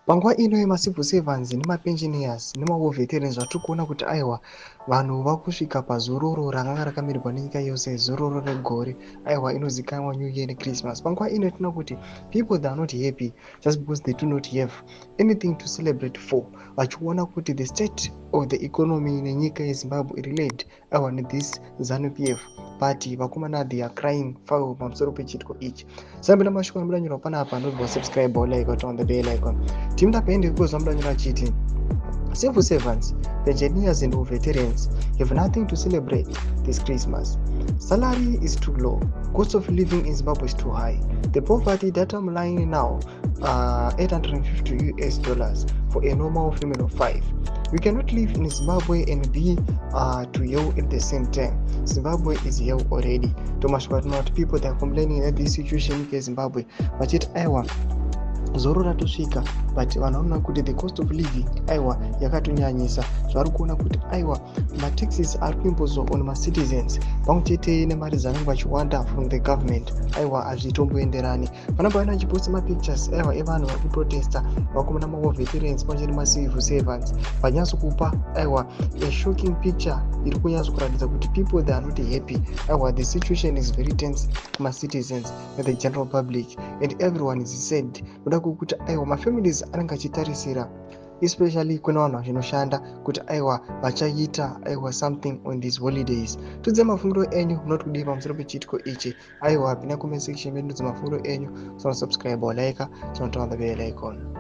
Panguva ino yemacivil servants nemapensioners nemawar veterans, vatiri kuona kuti aiwa, vanhu vakusvika pazororo rakanga rakamirwa nenyika yose, zororo regore, aiwa, inozikanwa New Year neChristmas. Panguva ino tinoona kuti people, they are not happy just because they do not have anything to celebrate for, vachiona kuti the state of the economy nenyika yeZimbabwe iri led, aiwa, nethis ZANU PF party. Vakomana, they are crying foul pamusoro pechiitiko ichi. Sambira mashoko anobuda nyorwa panapa, anobva subscribe, like, on the bell icon. Timu tapende kukozwa mudanyora achiti civil servants, pensioners and veterans have nothing to celebrate this Christmas. Salary is too low. Cost of living in Zimbabwe is too high. The poverty datum line now $850 for a normal family of five. We cannot live in Zimbabwe and be to hell at the same time. Zimbabwe is hell already. Thomas, not people that are complaining that this situation in Zimbabwe, vachiti aiwa, zororo ratosvika, but vanhu vanoona kuti the cost of living, aiwa, yakatonyanyisa. Zvari kuona kuti aiwa, mataxes ari kuimbozwa on macitizens pamwe chete nemari dzanenge vachiwanda from the government, aiwa, hazvitomboenderani. Panamba vana vachiposta mapictures, aiwa, evanhu vari kuprotesta, vakomana, mawar veterans pamwe chete nemacivil servants, vanyatsokupa, aiwa, a shocking picture iri kunyatsokuratidza kuti people, they are not happy. Aiwa, the situation is very tense kumacitizens and the general public, and everyone is sad noda kwekuti aiwa, mafamilies anenge achitarisira, especially kune vanhu vachinoshanda, kuti aiwa, vachaita, aiwa, something on these holidays. Tudze mafungiro enyu, munoti kudii pamusoro pechiitiko ichi? Aiwa, pinda comment section medu, tudze mafungiro enyu. Subscribe, like, turn on the bell icon.